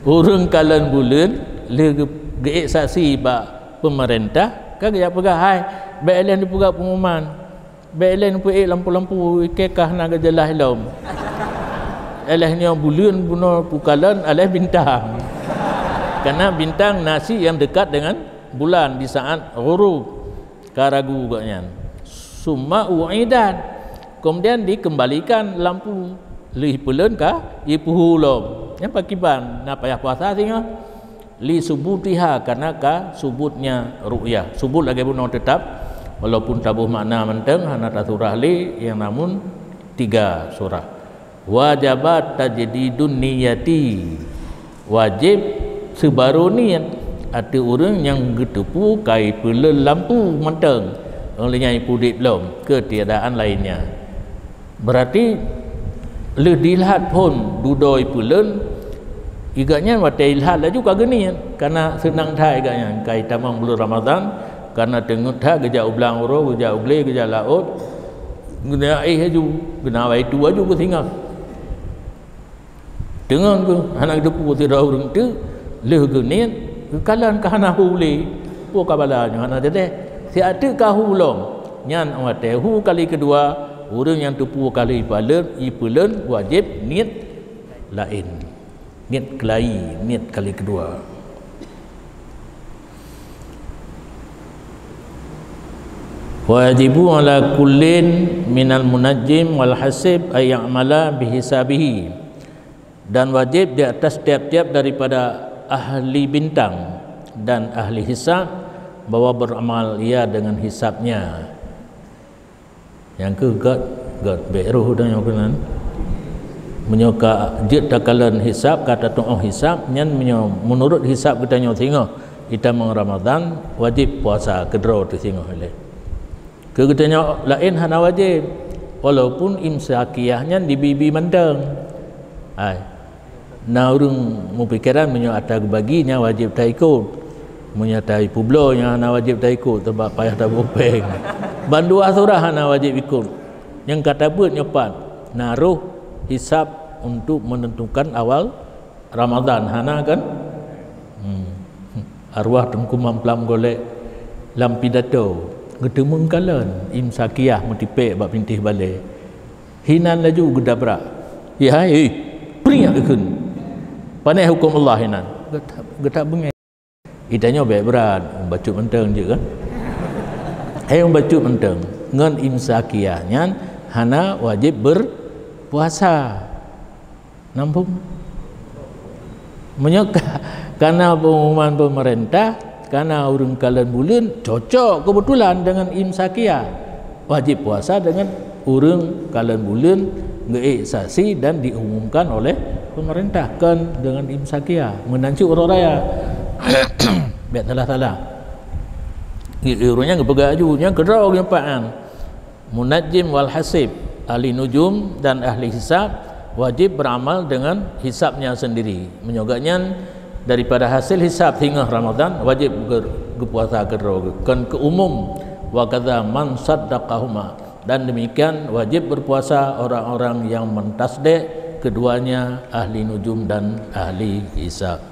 Ureuëng kalon buleuen lheueh geu-, geuék saksi bak peumeurintah, ka geujak peugah, "Hai, bék lé neupeugah peungumuman. Bék lé neupeuék lampu-lampu, ikei ka hana geujeulaih lom." Alah nyoe buleuen bunoe peukalon alah bintang. Karena bintang na cit nyang dekat dengan bulan di saat ghurub, ka ragu gobnyan. Summa u'idat, kemudian dikembalikan lampu, lheuh peuleuen ka ipeuhu lom. Nyan pakriban, na payah puasa singoh. Li subutiha, karena ka subutnya ru'yah. Subut lagèe bunoe teutap, walaupun taboh makna mantong, hana tasurah lé, nyang namun tiga surah. Wajabat tajdidun niyati, wajéb seubarô niet ateueh ureueng nyang geuteupeue ka ipeuleuen lampu mantong, óh lheueh nyan ipeuudép lom, keutiadaan lainnya. Berarti lheueh dilhat phon dudoe ipeuleuen, i gobnyan watèe ilhat laju ka geuniet, karena seunang that i gobnyan ka itamong buleuen Ramadhan, karena teungeut that geujak u blang uroe, geujak u glé, geujak laôt, geuna éh laju, geuna awai tu laju geusingoh. Deungon kheueh, hana geuteupeue sidroe ureueng teuk, lheueh geuniet, geukalon ka hana hu lé. Peue ka bala nyoe hana teuntèe. Siat teuk ka hu lom. Nyan watèe hu kali keudua, ureueng nyang teupeue ka lheueh ipeuleuen, ipeuleuen wajéb niet laén. Niet keulayi, niet kali keudua. Wajibu ala kullin minal munajjim wal hasib ay ya'mala bihisabihi. Dan wajib di atas tiap-tiap daripada ahli bintang dan ahli hisab bahwa beramal ia dengan hisabnya. Nyang keu gèt, gèt bèk roh tanyoe keunan. Meunyoe ka jeuet takalon hisab, ka tatu'oh hisab, nyan meunyoe meunurot hisab geutanyoe singoh itamong Ramadhan, wajéb puasa keudroe teuh singoh ilèe. Keu geutanyoe laén hana wajéb, walaupun imsakiah nyan dibi-bi mantong. Hai. Na ureueng meupikéran meunyoe atra geubagi nyan wajéb taikot. Meunyoe atra ipeubloe nyan hana wajéb taikot, teuma payah taboh péng. Bandua surah hana wajéb ikot. Nyang ka tabeuet nyoe pat, na roh hisab untuk menentukan awal Ramadhan, hana kan? Hmm. Arwah Teungku Mamplam Golek lam pidato geuteumeung kalon imsakiah meutipék bak pintéh balèe. Hinan laju geudabrak. "Hai, eh, pringat geukheun. Pané huköm Allah hinan." Geuta-, geutak beungéh. Geutanyoe bèk brat, bacut mantong jeuet kan? Hai bacut mantong. Ngon imsakiah nyan hana wajéb berpuasa. Nampung. Meunyoe ka, kana pengumuman pemerintah, kana ureueng kalon buleuen, cocok kebetulan dengan imsakiah. Wajéb puasa dengan ureueng kalon buleuen geuék saksi dan diumumkan oleh pemerintah, kon dengan imsakiah. Meunan cit uroe raya. Bèk salah-salah. Ureueng nyan geupeugah laju, nyan keudroe geupat nyan. Munajjim wal hasib, ahli nujum dan ahli hisab wajib beramal dengan hisabnya sendiri. Meunyoe gobnyan daripada hasil hisab singoh Ramadan, wajib geu-, geupuasa keudroe geuh, kon keu umum. Wa kadza man saddaqahuma, dan demikian wajib berpuasa orang-orang yang mentasdik keduanya, ahli nujum dan ahli hisab.